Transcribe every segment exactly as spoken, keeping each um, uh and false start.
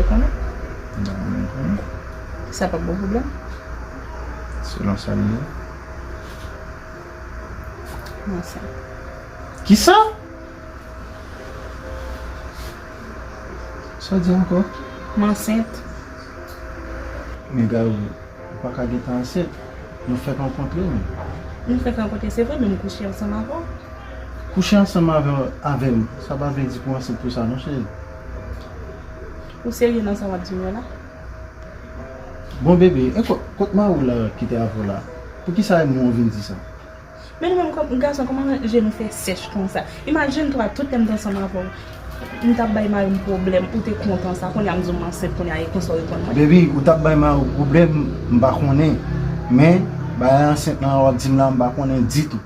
Konnen? M ta renmen konnen. Sa p ap bon pwoblèm? Selon sa l ye. M ansent. Kisa? Sa w di ankò? M ansent. Men Gary, ou pa ka gentan ansent. Nou fèk rankontre, men. Nou fèk rankontre, se vre, men m kouche ansanm avè w. Kouche ansanm avè, avè m, sa pa vle di pou ansent pou sa, non, cheri. Ou serye nan sa w ap di m yo la? Bon, bebe, e kot, kot mari w la ki te avè w la? Poukisa e mwen w vin di sa? Men nou menm kòm gason, kòman je nou fè sèch konsa? Imajine twa, tout lè m te ansanm avè w, m t ap bay mari m pwoblèm, ou te kontan sa, kounye a m di w m ansent, kounye a e konsa w reponn mwen. Baby, ou t ap bay mari w pwoblèm, m pa konnen. Men, bagay ansent lan w ap di m la, m pa konnen ditou.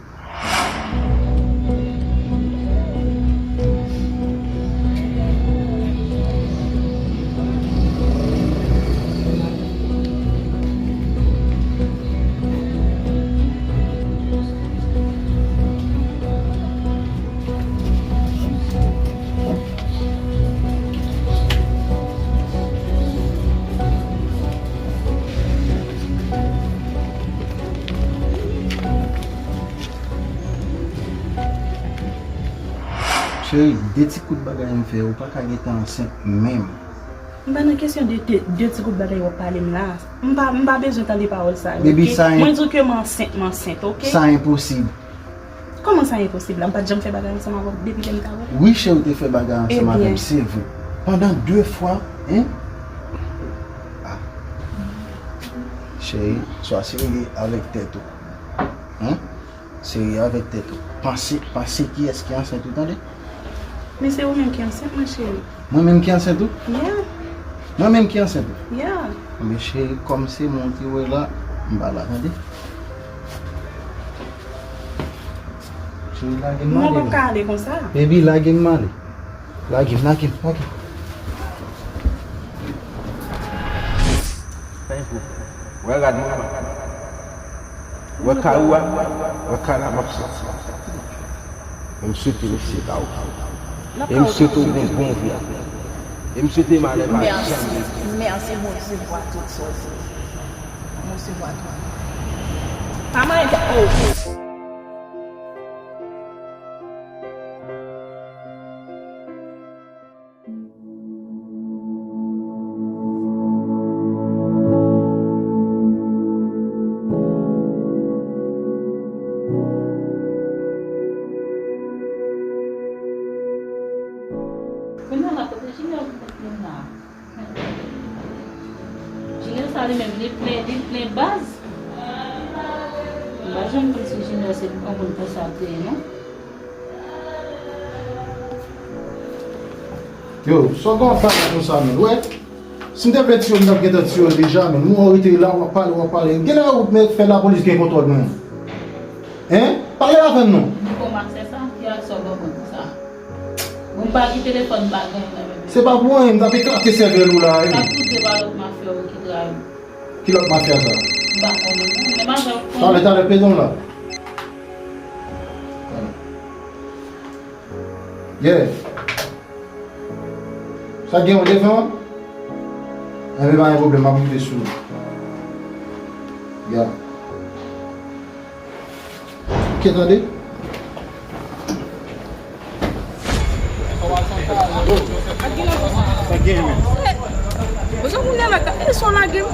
Cheri, de ti kout bagay m fè, ou pa ka gentan ansent menm. M pa nan kesyon de, de, de ti kout bagay w ap pale m la. M pa, m pa bezwen tande pawòl sa yo, oke? Mwen di w ke m ansent, m ansent, oke? Sa enposib. Kòman sa enposib la? M pa t janm fè bagay ansanm avè w depi lè m t avè w? Wi, cheri, ou te fè bagay ansanm avè m, se vre. Pandan de fwa, en? Ah. Cheri, swa serye avèk tèt ou. En? Serye avèk tèt ou. Panse, panse kiyès ki ansent ou, tande? Men se ou menm ki ansent, mon cheri. Mwen menm ki ansent ou? Yeah. Mwen menm ki ansent ou? Yeah. Anben cheri, kòm se mwen ou te wè la, m pa la, tande? Cheri, lage m ale. Non, ou p ap ka ale konsa. Baby, lage m ale. Lage m, lage m, lage m. Pa gen pwoblèm. Wè rad mwen. Wè kay ou a. Wè kay la m ap soti. E m swete misye kay ou. E m swete w gen bon vi. E m swete malè pa janm. Mèsi. Mèsi, Bondye, pou tout sa w fè. Mèsi, Bondye. Pa manyen tèt. Oh. Kounye a la, kote Junior vin met moun la? Junior sa li menm, li plen, li plen baz. M pa janm konn si Junior se yon moun konsa l te ye, non. Yo, sa w gen w ap pale konsa, menn? Wè, si m te vle tiye w, m t ap gentan tiye w deja, menn. M wè w rete la, w ap pale, w ap pale. Genlè ou mèt fè lapolis gen kontwòl mwen. Hein? Pale avè m non. Niko, m ap fè sa, ki ak sa w ban mwen konsa? Bon, m pa gen telefòn, m pa gen anyen nan men m. Se pa pou anyen, m t ap eklate sèvèl ou la, wi. Sa pou di pa lòt mafya yo ki trayi. Ki lòt mafya sa? M pa konnen non, men m a jan konnen. Talè, talè, peze m la. Yeah. Sa gen yon devan? Enben, pa gen pwoblèm, m ap rive sou ou. Ya. Ok, tande. Sa gen, men. Ou sa kounye a la, gade sa w lage m.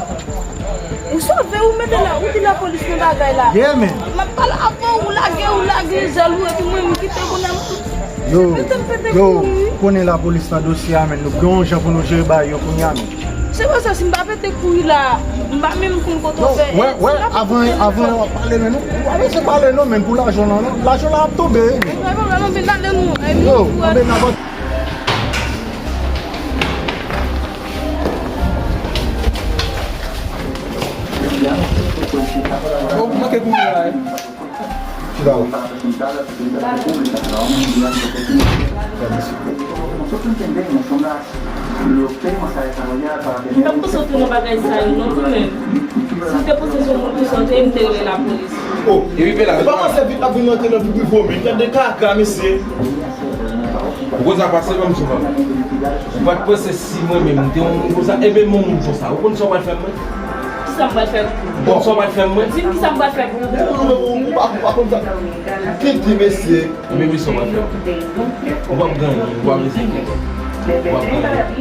Ou sove, ou mete la, ou di lapolis nan bagay la. Yeah, man. M ap pale avè w, ou lage, ou lage zèl ou, epi mwen, m kite kounye a. Yo, yo, konnen lapolis nan dosye a, men nou gen yon jan pou nou jere bagay yo kounye a, men. Se konsa, si m pa pete kouri la, m pa menm konn kote w fè. Wè, wè, avan, avan w ap pale, men nou, nou pa bezwen pale non, men pou lajan lan, non. Lajan lan ap tonbe, wi, men. Yo, anben n ap Bon, ou manke kouri la, wi. Chita la. M pa t panse w te nan bagay sa yo non, tou menm. Si w te panse se yon moun konsa w te ye, m te rele lapolis. Oh, epi pe la. Se pa panse vit ap vin rantre nan vi prive w, men gad de kaka, mesye. Ou konn sa k pase, ban m di w, ou pa t panse si mwen menm m te yon moun konsa, e menm yon moun konsa, ou konn sa w pral fè mwen? Kisa m pral fè pou ou? Ou konn sa w pral fè mwen? Di m kisa m pral fè pou ou? Ou pa, ou pa konn sa. Kite mesye. Ebyen, mesye, w ap fè. Ou p ap gannyen, ou p ap riske. Ou p ap gannyen.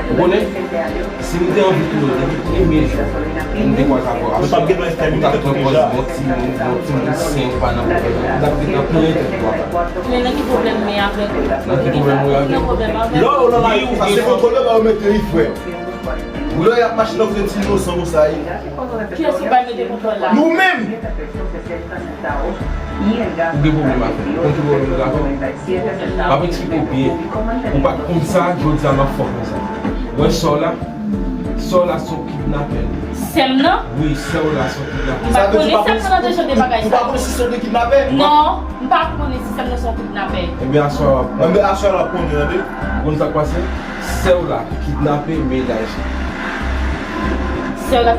Ou konnen? Si m te anvi touye w, depi premye jou, m te kwaze avè w. Ou t ap gen yon estèm, ou t ap pran pòz yon timoun, yon timoun sen, ou pa nan pwoblèm. Ou t ap gentan touye tèt ou. Men nan ki pwoblèm m ye avèk ou? Nan ki pwoblèm ou ye avèk ou? Lè w nan lari konsa, se kontwòl yo ba yo mete wi, frè. Ou lè y ap mache nan kote ti inosan konsa, wi. Kiyès ki bay mete kontwòl la? Nou menm! Ou gen pwoblèm avè m. Ou konn ki pwoblèm ou gen avè m? M ap eksplike w byen. Ou pa t konn sa, jodi a m ap fè w konn sa. Ou wè sè w la? Sè w la se yon kidnapè. Sè m nan? Wi, sè w la se yon kidnapè. M pa konnen sè m nan nan de jan de bagay sa. Ou pa konnen si se yon kidnapè? Non, m pa konnen si sè m nan se yon kidnapè. Ebyen, aswè a w ap konnen. Ebyen, aswè a w ap konnen, tande. Ou konn sa k pase? Sè w la kidnape mennaj li. Sè w la.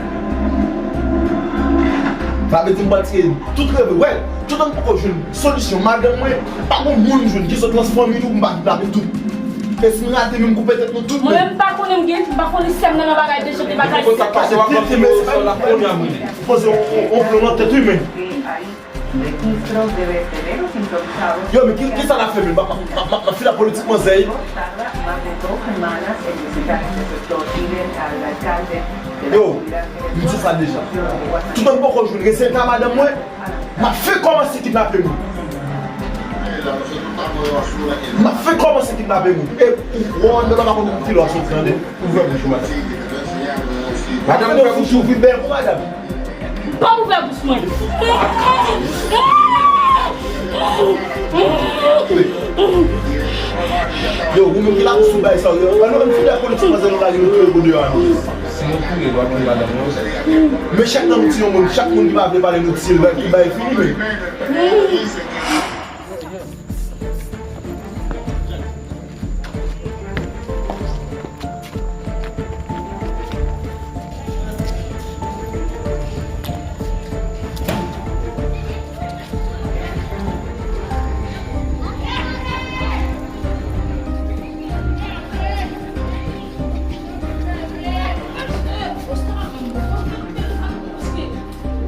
Sa vle di m pral tire tout reve. Wè, toutan m poko jwenn solisyon, madanm mwen, pa gon moun m jwenn ki sot nan fanmi nou pou m pa kidnape tout. E si m rate menm koupe tèt nou tout menm. Mwen menm m pa konnen m gen, m pa konnen sè m nan nan bagay de jan de bagay. Ou konn sa k pase, w ap pran sè w la kounye a m rele. Poze yon, yon, yon plan nan tèt wi, men. Yo, men ki, kisa n ap fè menm? M ap, m ap, m ap, m ap file a politik manzè. Yo, m di sa deja. Toutan m poko jwenn rezilta madanm mwen, m ap fenk kòmanse kidnape moun. M ap fenk kòmanse kidnape moun. E ou, ou anndan la pa konn ki lwa soti, tande? Ouvè bouch ou, madanm. Madanm, ouvè bouch ou. Ouvri bèk ou, madanm. Pa ouvè bouch mwen. Yo, ou menm ki la pou sou bay sa, yo. Ann, ann fini ak politik manzè nou lage nou touye pou deyò a nou. Si nou touye, nou ap touye madanm nou. Men chak nan nou ti yon moun, chak moun ki pa vle pale nou ti, ki bay fini, men.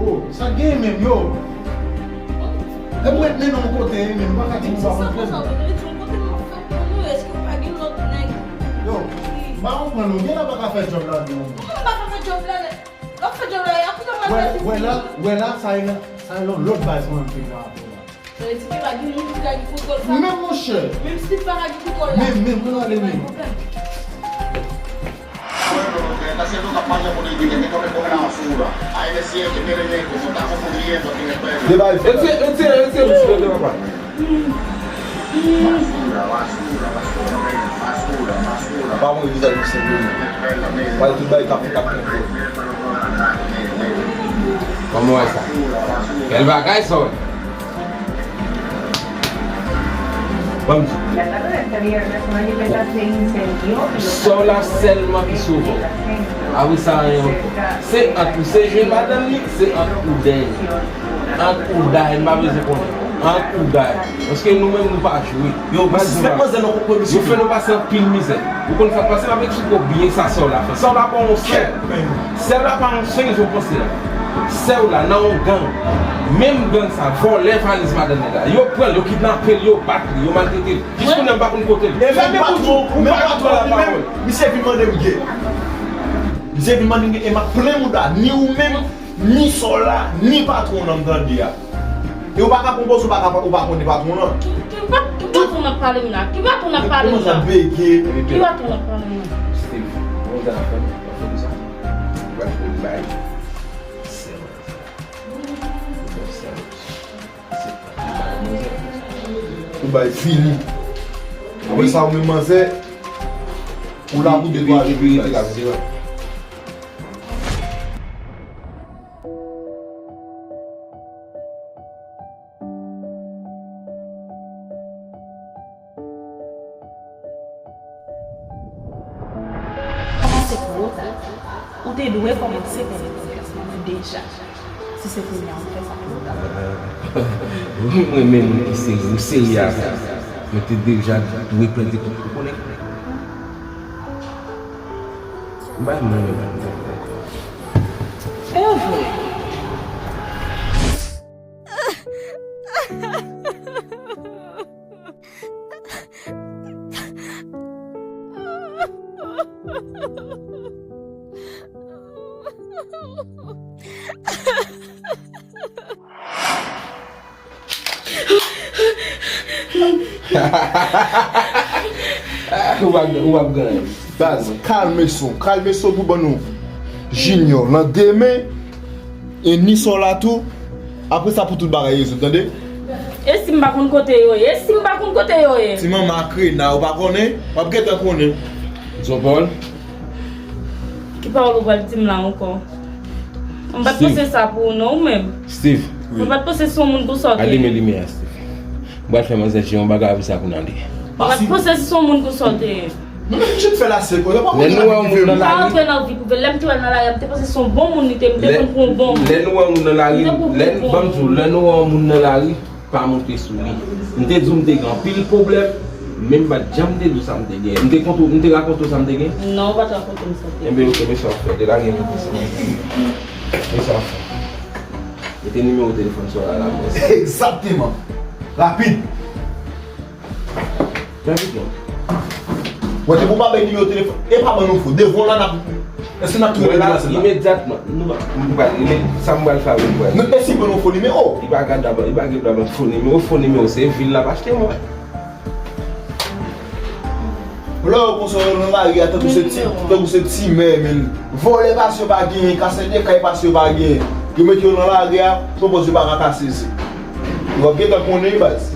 Oh, sa gen menm, yo? E mwen, men non kote, men nou pa ka di nou pa konprann. Yo, m pa konprann nou. Gen la pa ka fè djòb la, non. Kòman m pa ka fè djòb la? L ap fè djòb la, y ap fè djòb la. Wè, wè la, wè la, sa e nan, sa e nan lòt baz mwen m te pran apre la. Sa vle di ke pa gen moun ki ka gen kontwòl sa? Men monchè. Menm Steve pa ka gen kontwòl la. Men, men, mwen ale men. Debay. Retire, retire, retire bouch mwen de papa. Pa mwen vizaj misye vle. Pale tout bagay k ap fèt ap fèt. Kòman w wè sa? Bèl bagay sa w wè. Ban m di. Sè w la sèlman ki sove w. Apre sa, anyen ankò. Se ant ou, se jwe madanm li, se ant ou dèyè. Ant ou dèyè, m pa bezwen konnen. Ant ou dèyè. Paske nou menm, nou pa jwe. Yo, m ap di w la. Yo fè nou pase anpil mizè. Ou konn sa k pase, m ap eksplike w byen sa sè w la fè. Sè w la pa yon sen. Sè w la pa yon sen, jan w panse a. Sè w la nan yon gang. Menm gang sa, vòlè valiz madanm nèg la. Yo pran l, yo kidnape l, yo bat li, yo maltrete l. Jis kounye a, m pa konn kote l. Fèmen bouch ou, ou pa gen dwa la pawòl. Misye vin mande m gen. Misye vin mande m gen, e m ap plen mouda, ni ou menm, ni sè w la, ni patwon nan m tande a. E ou pa ka pran pòz ou pa ka, ou pa konnen patwon nan. Ki, ki, ki patwon nan pale m la? Ki patwon nan pale m la? Kòmanse ap bege. Ki patwon nan pale m la? Steve, ou konn sa n ap fè? N ap fè konsa. Ou va fè bay. Sèman. Ou fè sèman. Ou bay fini. Apre sa, ou menm manzè, ou la pou de twa jou. Kòman se pou ou ta? Ou te dwe kòmanse pèdi konfyans nan mwen deja. Si se kounye a ou fè sa, se twò ta. Mwen renmen moun ki serye, ou serye avè m. Mwen te deja dwe plante kont ou konnen. M pa menm. E vre. Ou ap, ou ap ganyen. Baz, kalme son, kalme son pou ban nou. Junior, nan demen, e ni son la tou. Apre sa pou tout bagay rezoud, tande? E si m pa konn kote yo ye? E si m pa konn kote yo ye? Ti manman Akrena, ou pa konnen? W ap gentan konnen. Zopòl. Ki pawòl ou pral di m la ankò? M pa t panse sa pou ou non, ou menm. Steve. Wi. M pa t panse se yon moun konsa w te ye. Alime limyè a, Steve. M pral fè manzè Jean yon bagay avè sa pou n ale. M pa t panse se yon moun konsa w te ye. Men menm jan fè la se kò, yo pa konn antre nan vi pou vle. Pa antre nan vi pou vle. Lè m te wè l nan lari a, m te panse se yon bon moun li te, m te pran l pou yon bon moun. Lè nou wè yon moun nan lari, lè, ban m di w, lè nou wè yon moun nan lari, pa monte sou li. M te di w m te gen anpil pwoblèm, men m pa t janm te di w sa m te gen. M te konte w, m te rakonte w sa m te gen? Non, ou pa t rakonte m sa w te gen. Enben, oke, men sa w ap fè. Delage m. Men sa w ap fè. Mete nimewo telefòn sa w la la, bòs. Egzakteman. Rapid. Fè vit non. Wè, depi w pa bay nimewo telefòn, e pa ban nou fo. Devan w la, n ap, èske n ap touye nèg la, imedyatman. Nou pa, nou pa, sa m pral fè avè l, pral. Men èske ban nou fo nimewo? Li pa gen dwa, li pa gen dwa ban fo nimewo. Fo nimewo, se vil l ap achte, mwen. Lè yo konsa yo nan lari a, tankou se ti, tankou se ti mè, men. Vòlè pase yo pa genyen, kase de kay pase yo pa genyen. Yo mete yo nan lari a, pwopòz yo pa ka kase se. Yo ap gentan konnen, baz.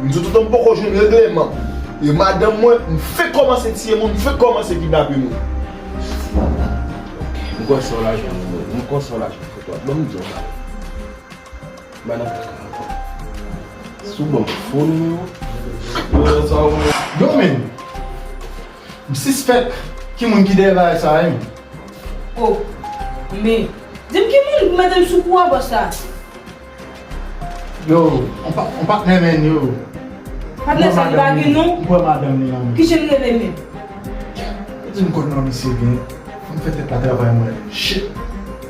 M di w toutan m poko jwenn regleman. E madanm mwen, m fenk kòmanse tiye moun, m fenk kòmanse kidnape moun. M kwè se yon lajan nou, m kwè se yon lajan foto. Ban m di w bagay. M pa nan kaka ankò. Si w ban m fo nimewo. Yo, men. M sispèk ki moun ki dèyè bagay sa a, wi. Oh, men. Di m ki moun k mete m sou kou a, bòs la. Yo, on pa, on patnè, men, yo. Patnè sa li pa gen non? M kwè madanm li la, men. Ki jan l rele, men? Ou di m konn non misye byen. Fò m fè tèt la travay mwen. Shit.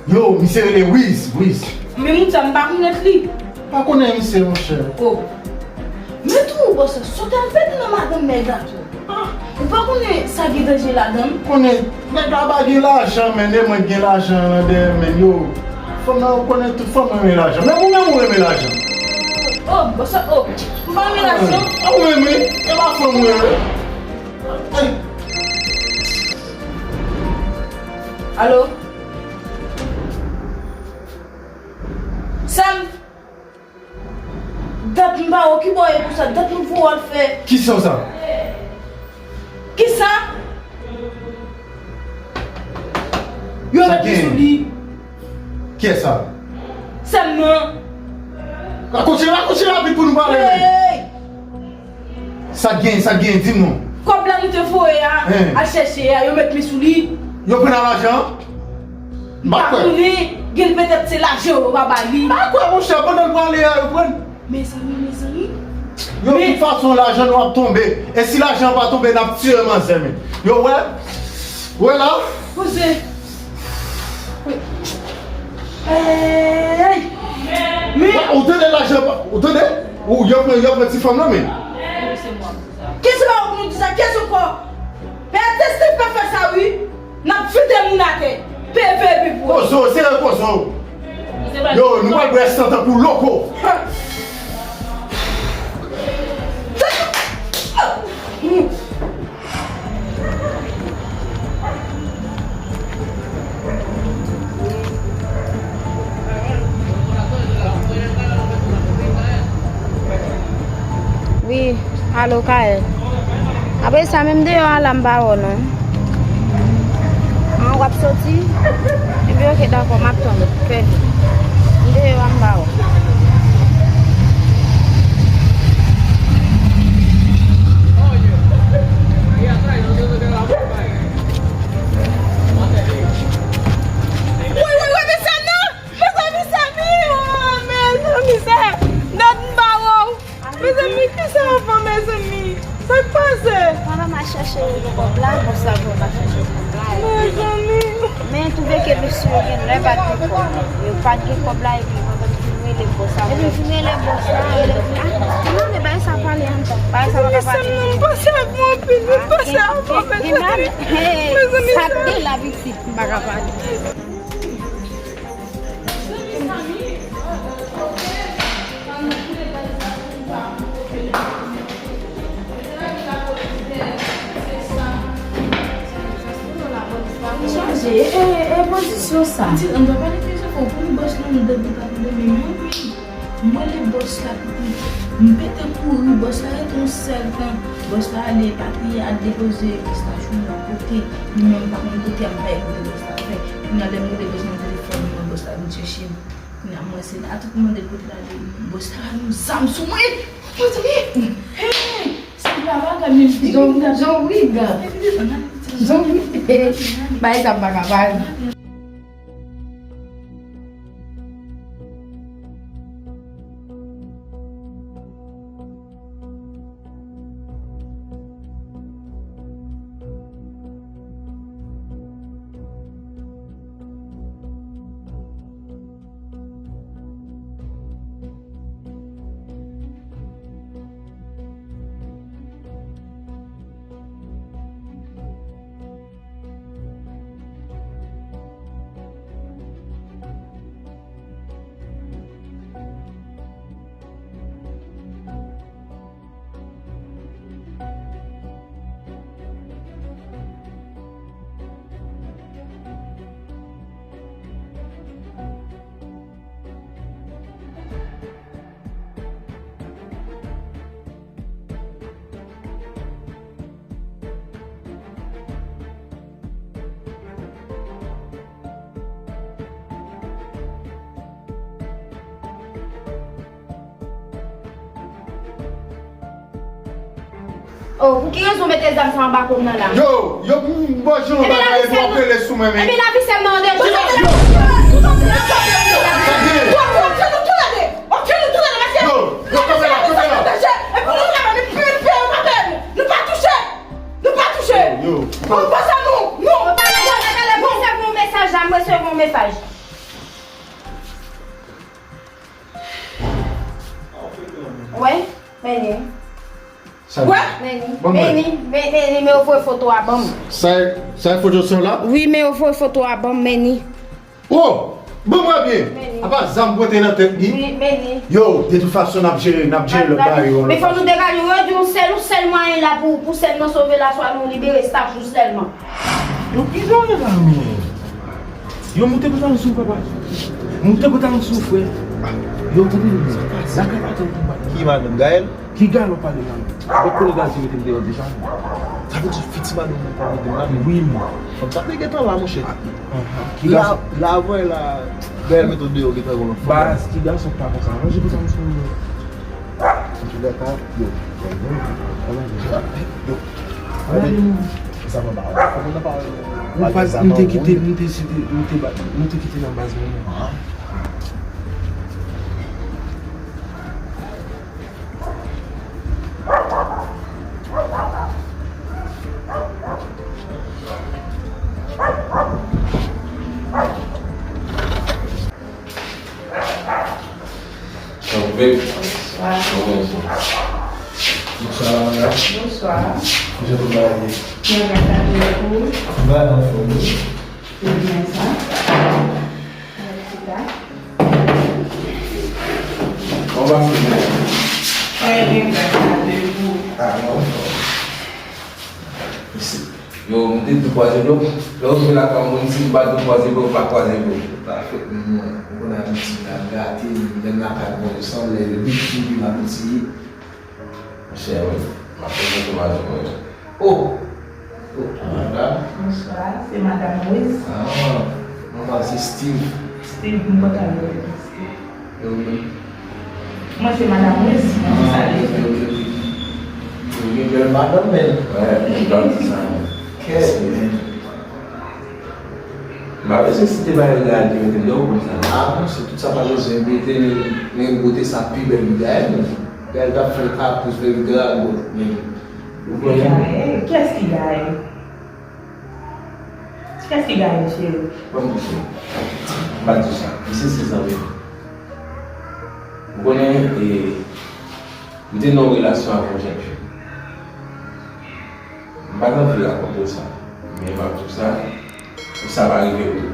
Yo, misye rele Wiz, Wiz. Men moun sa, m pa konèt li. Pa konnen misye, monchè. Oh. Men tou, bòs, sa w t al fè nan madanm nèg la tou? Ah, ou pa konnen sa gen danje ladan l? Konnen, nèg la pa gen lajan, men, e mwen k gen lajan an dèyè, men, yo. Fanm nan, ou konnen tout fanm renmen lajan. Menm ou menm ou renmen lajan. Oh, bòs, oh, m pa renmen lajan. Ah, ou menm, wi. E pa fanm ou ye, wi. Ay. Alo? Sè m. Dat m pa wè w, ki bò w ye konsa? Dat m voye w al fè. Kisa sa? Kisa? Yo met m sou li. Kiyès sa? Sè m nan. Rakonte, rakonte rapid pou nou pale. Hey! Sa k genyen, sa k genyen, di m non. Kòb la nou te voye a, al chèche a, yo met men sou li. Yo pran nan lajan an? M pa kwè. Pa konnen, gen petèt se lajan yo pa ba li. M pa kwè, monchè, pandan l prale a, yo pran. Mezanmi, mezanmi. Yo, tout fason, lajan nou ap tonbe. E si lajan an pa tonbe, n ap tiye manzè, men. Yo, wè. Wè la. Poze. Hey! Men. Ou tande lajan, ou tande? Ou, yo pran, yo pran ti fanm nan, men. Kiyès se pa ou pou nou di sa? Kiyès ankò? Pè Tèstif pa fè sa, wi. N ap fite moun atè. P V P pou ou. Kozo, serye kozo. Yo, nou pral bwè san tankou loko. Wi, alo, Kaèl. Apre sa, menm deyò a la, m pa wè w non. An, w ap soti? Ebyen, oke, dakò, m ap tann ou. Fè vit. M deyò a, m pa wè w. Woy, woy, woy, mezanmi, non! Mezanmi, mezanmi, oh, mezanmi, sa, dat m pa wè w. Mezanmi, kisa w fè, mezanmi? Cheri, kòb la, bòs la di w pa chèche kòb la. Mezanmi. Men twouve ke mesye yo gen lè pa t gen kòb. Yo pa t gen kòb la, epi mwen menm fin rele bòs la. Epi fin rele bòs la, rele, ah, non, men bagay sa pale anndan. Bagay sa pa ka pale. Mezanmi, m pase avè w anpil, m pase avè w, mezanmi. Mezanmi, sa te la pitit, m pa ka pale. Chanje, e, e, e pozisyon sa. Di, an pa pale ke se fò pou li bòs nou, nou dèk bout ap tande, men mwen, wi. Mwen, le bòs la, m pete kouri, bòs la rete yon sèl tan. Bòs la ale, patri al depoze pistach mwen yon kote. Li menm pa konn kote, ap bay kote bòs la fè. Kounye a, lè m rele bòs nan telefòn, mwen, bòs la vin chèche m. Kounye a, mwen, se la tout moun mande kote l ale. Bòs la ba nou zam sou mwen. Mwen di, hey, se pa bagay, men jan, jan wi, gad. Jan wi. Bay sa m pa ka bay. Oh, pou ki rezon w mete zam sa anba kou m nan la? Yo, yo, m, m bò jan bagay epi w ap rele sou mwen, men. Epi lavi sè m nan an dejou. Yo, yo, kanpe la, kanpe la. Yo, yo, kanpe la, kanpe la. Epi nou la, nou pè, nou pè, nou pa pè nou. Nou pa touche. Nou pa touche. Yo, yo. Mwen pase nou. Nou. Mwen pase nou. Mwen resevwa yon mesaj la, mwen resevwa yon mesaj. Wè, men li. Sa wè? Men li. Ban mwen. Men li, men, men li, men yo voye foto a ban m. Sa, sa e foto sa la? Wi, men yo voye foto a ban m, men li. Oh! Ban mwen byen. Men li. Apa zam pote nan tèt li? Wi, men li. Yo, de tout fason, n ap jere, n ap jere lòt bagay yo. Men fò nou degaje, yo di yon sèl, yon sèl mwayen la pou, pou sè m nan sove la, swa nou libere staff nou sèlman. Yo, ki bagay la, men? Yo, moute pantalon sou ou, papa. Moute pantalon sou ou, frè. Yo, tande, men. Lakay pa tande, papa. Ki madanm, Gaël? Ki Gaël w ap pale la, men? Lòt kolega ki mete m deyò deja. Sa vle di fiti madanm nan pa mete m la, men. Wi, men. Fanm sa te gentan la, monchè. Ki la, la, avè la, Gaël mete w deyò, gentan gon lòt fanm. Baz, ki gason pa konsa. Ranje pantalon sou ou. Antouka, yo, yo, yo, yo, yo, yo, yo, sa pa ba, fò moun nan pa, ou pa, m te kite, m te site, m te ba, m te kite nan baz mwen. Hello, babe. Bonsoir. Bonsoir, madame. Bonsoir. Kijan tout bagay ye? Byen, gras a Dye, e ou? Bagay anfòm, wi. Se byen sa. Kòman se byen? Trè byen, gras a Dye, e ou? Ah, mwen anfòm. Mèsi. Yo, m te di kwaze do. Lè w rive lakay yon moun, si w pa di kwaze do, w pa kwaze do. Ou pa fèt moun mwen. Ou konn abitid la, m gate, menm lakay mwen, yo sanble, yo vin figi m abitye. Monchè, wi. M ap prezante madanm mwen. Oh! Oh, madam. Bonswa, se Madam Rose. Ah, manman, se Steve. Steve, m kontan wè w. Mwen se Madan Mwens, mwen te salye. Ou gen bèl madanm, men. Wè, mwen pa di sa, non. Kè, men. M pa bezwen site bagay Gaël te mete m deyò, ou konn sa. Ah, non, se tout sa pa bezwen mete, men bote sa pi bèl li Gaël, men. Gaël t ap fè l kapris, fè l dragon, men. Ou konnen? Kiyès ki gaye? Kiyès ki gaye, cheri? Ban m di w sa. M pa di w sa. Misye se zanmi m. Ou konnen, e, m te nan yon relasyon avèk yon jèn fi. M pa t anvi rakonte w sa, men m ap di w sa, pou sa pa rive w tou.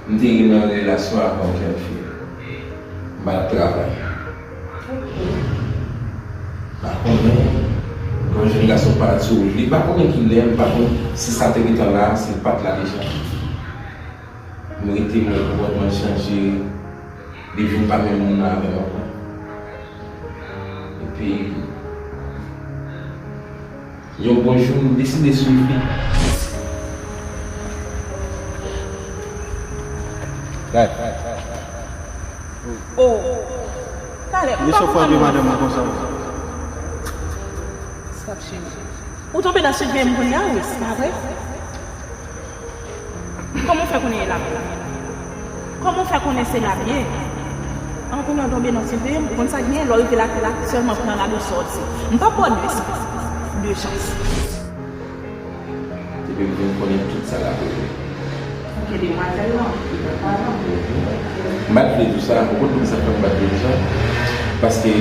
M te gen nan yon relasyon avè yon jèn fi. M pa t ap travay. M pa konnen, lè yon jèn gason parèt sou wout li, m pa konnen kilè, m pa konnen si sa te gentan la, si l pa t la deja. M rete, m wè konpòtman l chanje, li vin pa menm moun nan avè m ankò. Epi, yon bon jou, m deside swiv li. Gad. Oh, talè, ou pa konprann mwen. Sa k ap chanje. Ou tonbe nan swiv menm kounye a, wi, se pa vre? Kòman w fè konnen e la m ye? Kòman w fè konnen se la m ye? An konnen w tonbe nan swiv li, ou konn sa k genyen, lè w rive lakay la, sèlman pran rad ou sòti. M p ap ba w de sans, de chans. Depi m vin konnen tout sa k ap rive. Ok, demwazèl lan, li pa paran. M pa t vle di w sa, ou konn poukisa m pa t vle di w sa? Paske,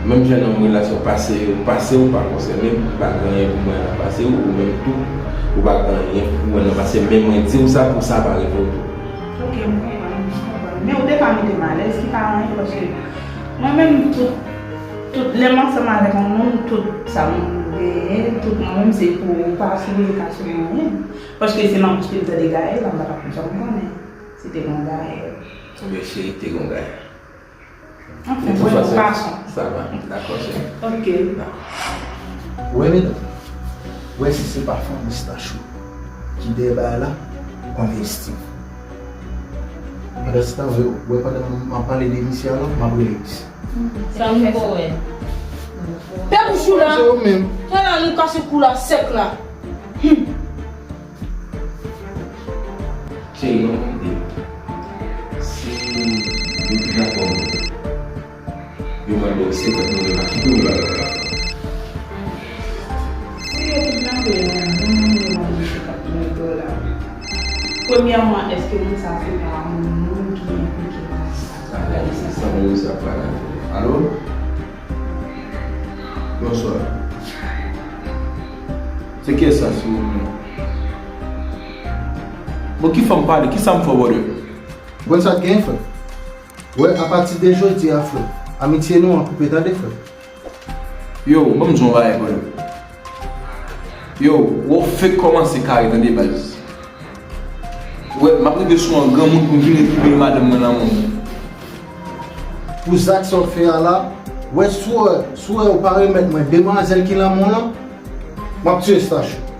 menm jan nan yon relasyon pase, ou pase, ou pa konsène m, m pa gen anyen pou mwen nan pase, ou menm tou, ou pa gen anyen pou mwen nan pase, men mwen di w sa pou sa pa rive w tou. Ok, m konprann, m konprann. Men ou te ka mete m alèz, ki pa anyen, paske mwen menm, tout, tout, lè m ansanm avèk yon moun, tout sa m genyen, tout mwen menm, se pou ou, ou pa sipoze ka sou mwen anyen. Paske se nan bouch li m tande Gaël, m pa t ap konn sa m konnen. Si te gen yon Gaël. Ebyen, cheri, te gen yon Gaël. Anfen, mwen yon gason. Sa va. Dakò, cheri. Ok. Dakò. Wè, medam. Wè, si se pa fanmi Stachou ki dèyè bagay la, ou konnen Steve. Pandan se tan, wè, wè, pandan m ap pale de misye a la, m ap rele misye. Sa m ko wè. Fè bouch ou la. Se ou menm. Kè la nou kase kou la sèk la. Hum. Cheri, ban m yon ide. Si yo te dakò, yo mande w senkant mil dola, ki premye bagay w ta fè? Si yo kidnape yon moun, yo mande senkant mil dola. Premyèman, èske moun sa se pa yon moun ki enplike nan sa? Gade sa. Sa moun sa pa la. Alo? Bonswa. Se kiyès sa, silvouplè? Bon, ki fè m pale? Kisa m fè w, brother? Bon, sa k gen, frè? Wè, apati de jodi a, frè, amitye nou an koupe, tande, frè. Yo, ban m di w yon bagay, brother. Yo, wè w fenk kòmanse kare, tande, baz. Wè, m ap rive sou yon granmoun pou m vin rekipere madanm mwen nan men w. Pou zak sa w fè a la, wè, si w wè, si w wè ou pa remèt mwen demwazèl ki nan men w lan, m ap tiye Stachou.